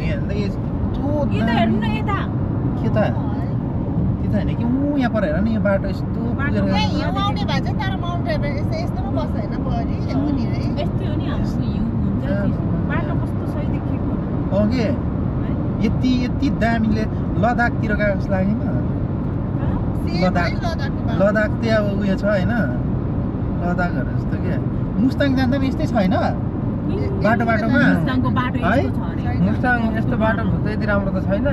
हेर्नु त यस्तो यता हेर्नु न यता के त त्यता हैन कि यहाँ पर हेर न यो बाटो यस्तो पुगेर हिउँ आउने भए चाहिँ तर माउन्ट एभरेस्ट यस्तो पो बस्छ होइन बढी हो नि है यस्तै हो नि हाम्रो हिउँ हुन्छ बाटो कस्तो सही देखिएको ओके यति यति दामीले लद्दाखतिर गएको जस्तो लागेन लद्दाख चाहिँ अब उयो छ होइन लद्दाखहरू जस्तो के मुस्ताङ जाँदा पनि यस्तै छैन बाटोमा मुस्ताङको बाटो है यस्तो छ अरे मुस्ताङ यस्तो बाटो त यति राम्रो त छैन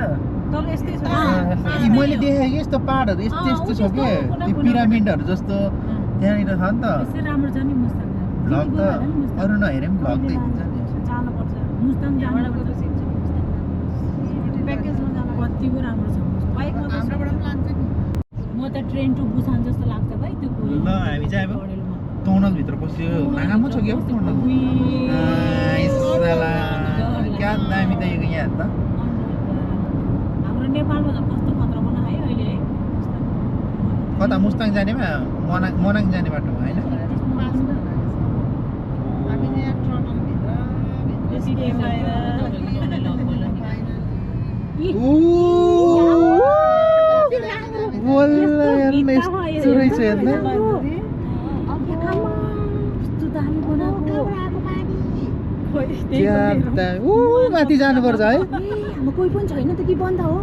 तर यस्तै छ मैले देखेँ कि यस्तो पाहाडहरू यस्तो यस्तो छ के त्यो पिरामिडहरू जस्तो त्यहाँनिर छ नि त यसै राम्रो छ नि मुस्ताङ भ्लग त अरू नहेरे पनि भ्लग देखिन्छ नि जानुपर्छ मुस्ताङ जानुपर्छ प्याकेजमा जानु कति पो राम्रो छ बाइकमा हाम्रोबाट पनि लान्छ नि म त ट्रेन टु बुसान जस्तो लाग्छ भाइ त्यो ल हामी चाहिँ अब टनलभित्र पस्यो लामो छ क्या टनल क्या दामी त यो यहाँ त हाम्रो नेपालमा त कस्तो खतरा बनायो है अहिले है कता मुस्ताङ जानेमा मनाङ जाने बाटोमा होइन हामी यहाँ ट्रनलभित्र यस्तो रहेछ हेर्नु माथि जानुपर्छ है कोही पनि छैन त कि बन्द हो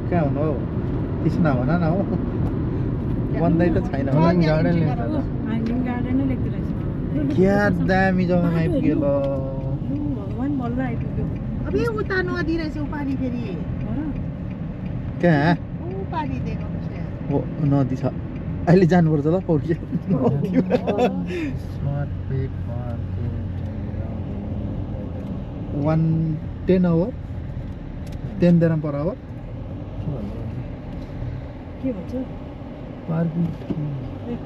कहाँ हुनु हौ त्यसो नभन न हौ बन्दै त छैन क्या दामी जग्गामा आइपुग्यो ल भगवान् बल्ल आइपुग्यो अब यो उता नदी रहेछ पानी फेरि कहाँ पानी दिएको हो नदी छ अहिले जानुपर्छ ल पौडी 10 आवर 10 dirham per hour के भन्छ पार्किङ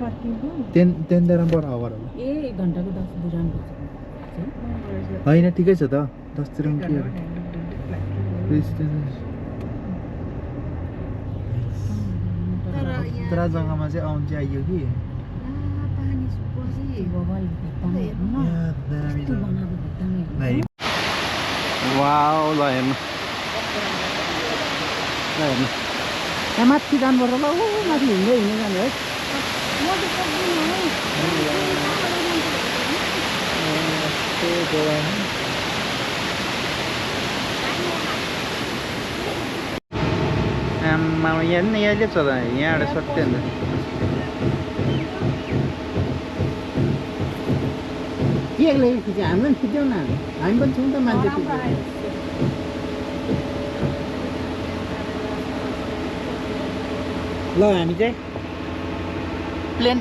पार्किङको 10 dirham per hour हो ए 1 घण्टाको 10 dirham होइन ठिकै छ त 10 dirham के हो तर जग्गामा चाहिँ आउनु चाहिँ आइयो कि पानी सुपोसी वाउ ल हेर्नु यहाँ माथि जानुपर्छ ल ऊ माथि हिँड्दै जाने है यहाँले छ त यहाँबाट सत्य के खिच्यो हामीलाई खिच्यौ न हामी पनि छौँ त मान्छे ल हामी चाहिँ प्लेन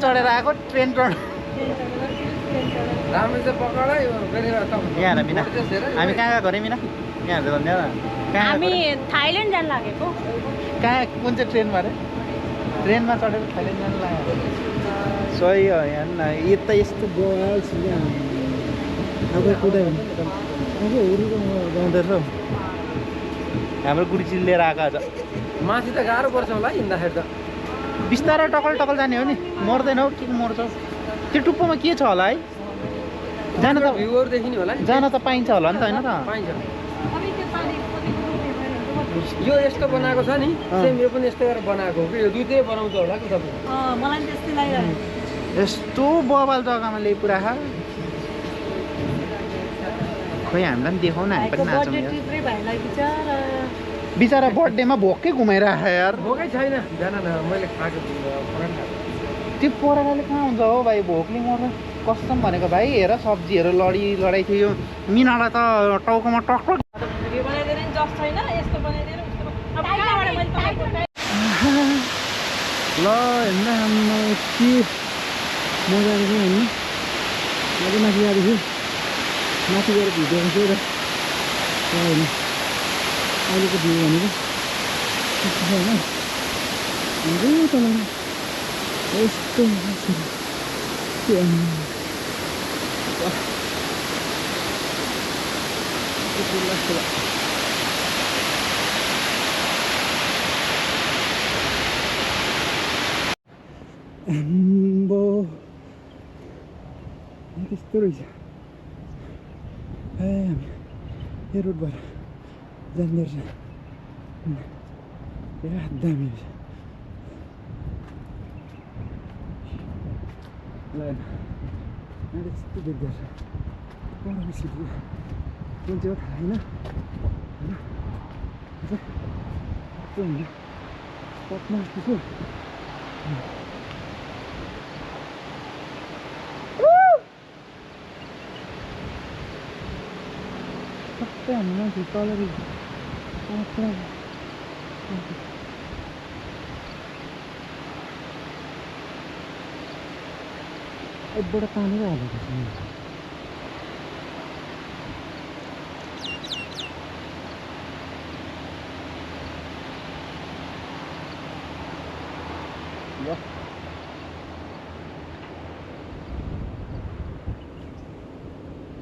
चढेर आएको ट्रेन चढ राम्रो चाहिँ पकड है यहाँ मिना हामी कहाँ गएको अरे मिना यहाँ भन्दैन हामी थाइल्यान्ड जान लागेको कहाँ कुन चाहिँ ट्रेनमा अरे ट्रेनमा चढेर थाइल्यान्ड जानु लाग्यो सही हो यहाँ यता यस्तो बवाल छ यहाँ अब कुदायो भने अब हुरीको गाउँदैछ हाम्रो गुरुजी लिएर आएको आज माथि त गाह्रो पर्छ होला हिँड्दाखेरि त बिस्तारै टकल टकल जाने हो नि मर्दैन हौ किन मर्छ त्यो टुप्पोमा के छ होला है जान त भ्यूहरू देखिने होला जान त पाइन्छ होला नि त होइन त पाइन्छ यो यस्तो बनाएको छ नि सेम यो पनि यस्तो गरेर बनाएको हो कि यो दुईटै बनाउँछ होला कि तपाईँ मलाई त्यस्तै लागिरहेको यस्तो बवाल जग्गामा ल्याइ पुरा खोइ हामीलाई पनि देखाउन हामी पनि नाचौँ बिचरा बर्थडेमा भोकै घुमाइराख यार भोकै छैन जान न मैले खाएको त्यो परालाले कहाँ हुन्छ हो भाइ भोकले मर्छ कसम भनेको भाइ हेर सब्जीहरू लडाइ थियो यो मिनालाई त टाउकोमा टकटक ल हेर्नु हाम्रो के मजा आएको छ हेर्नु मैले माथि गएको छु माथि गएर भिडियो आउँछु र हेर्नु अहिलेको भ्यू भनेको यस्तो छ होइन हुन्छ तल यस्तो त्यस्तो रहेछ हामी यो रोड भएर जाँदो रहेछ दामी रहेछ ल अहिले यस्तो देख्दो रहेछ पढाउने सिटी कुन चाहिँ हो थाहा होइन यस्तो हुन्छ पटमा छु सबै हाम्रो मान्छे तल एकबाट तानेर हालेको छ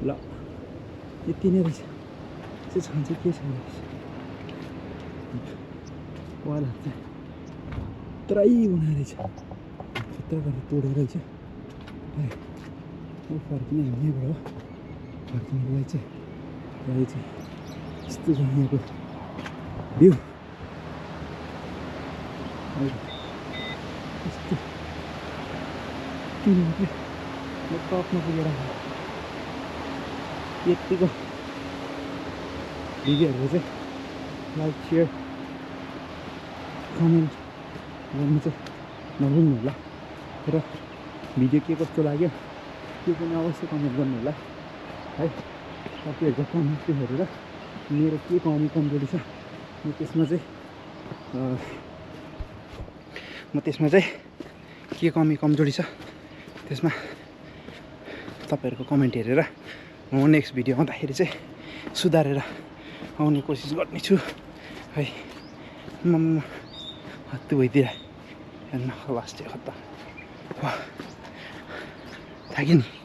ल यति नै रहेछ चाहिँ छन् चाहिँ के छैन वालहरू चाहिँ तरै बनाएर रहेछ खतरा गरेर तोडेर रहेछ फर्किने हामी यहाँबाट हो फर्किनुको लागि चाहिँ यो चाहिँ यस्तो छ यहाँको भ्यू यस्तो किनभने म टपमा पुगेर यतिको भिडियोहरू चाहिँ लाइक सेयर कमेन्ट गर्नु चाहिँ नभुल्नु होला र भिडियो के कस्तो लाग्यो त्यो पनि अवश्य कमेन्ट गर्नु होला है तपाईँहरूको कमेन्ट हेरेर मेरो के कमी कमजोरी छ म त्यसमा चाहिँ के कमी कमजोरी छ त्यसमा तपाईँहरूको कमेन्ट हेरेर म नेक्स्ट भिडियो आउँदाखेरि चाहिँ सुधारेर आउने कोसिस गर्नेछु है म हत्तु भइदिएर हेर्न खलास चाहिँ खत्ता थाक्यो नि